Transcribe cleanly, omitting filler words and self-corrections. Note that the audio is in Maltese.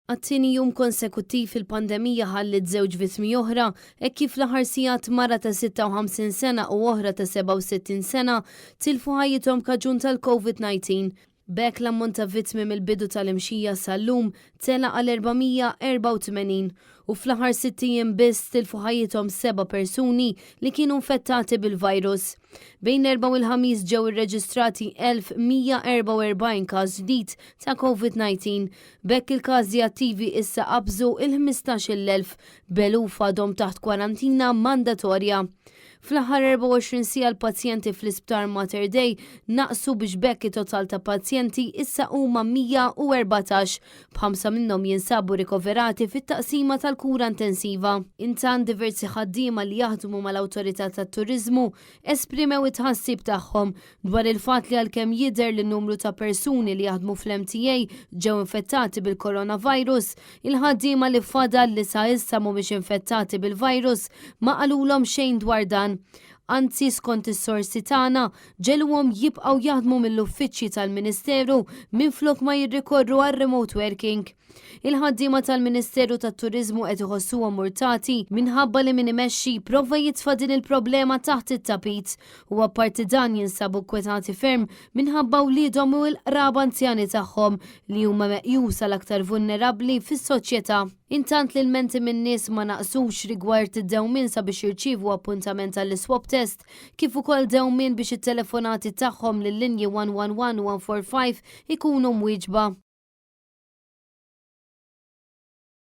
Għat-tieni jum konsekuttiv il-pandemija ħalliet żewġ vittmi oħra hekk kif l-aħħar sigħat mara ta' 56 sena u oħra ta' 67 sena tilfu ħajjithom kaġun tal-COVID-19. B'hekk l-ammont ta' vittmi mill-bidu tal-imxija sal-lum tela' għal 484 u fl-aħħar sitt ijiem biss tilfu ħajjithom seba' persuni li kienu infettati bil-virus. Bejn l-Erbgħa u l-Ħamis ġew irreġistrati 1,144 każ ġdid ta' COVID-19. B'hekk il-każi attivi issa qabżu il-15,000 b'eluf għadhom taħt kwarantina mandatorja. Fl-aħħar 24 siegħa l-pazjenti fl-Isptar Mater Dei naqsu biex b'hekk it-total ta' pazjenti issa huma 114, b'ħamsa minnhom jinsabu rikoverati fit-taqsima tal-kura intensiva. Intant diversi ħaddiema li jaħdmu mal-Awtorità tat-Turiżmu esprimew it-tħassib tagħhom dwar il-fatt li għalkemm jidher li numru ta' persuni li jaħdmu fl-MTA ġew infettati bil-coronavirus, il-ħaddiema li fadal li sa issa mhumiex infettati bil-virus ma qalulhom xejn dwar dan. Anzi, skont is-sorsi tagħna, ġegħluhom jibqgħu jaħdmu mill-uffiċċji tal-Ministeru minflok ma jirrikorru għal remote working. Il-ħaddiema tal-Ministeru tat-Turiżmu qed iħossuhom murtati minħabba li min imexxi prova jitfa' din il-problema taħt it-tapit u apparti dan jinsabu kwetati ferm minħabba wliedhom u l-qraba anzjani tagħhom li huma meqjusa l-aktar vulnerabbli fis-soċjetà. Intant l-ilmenti min-nies ma naqsux rigward id-dewmien sabiex jirċievu appuntament għall-swab test kif ukoll dewmien biex it-telefonati tagħhom lil-linji 111 u 145 ikunu mwieġba.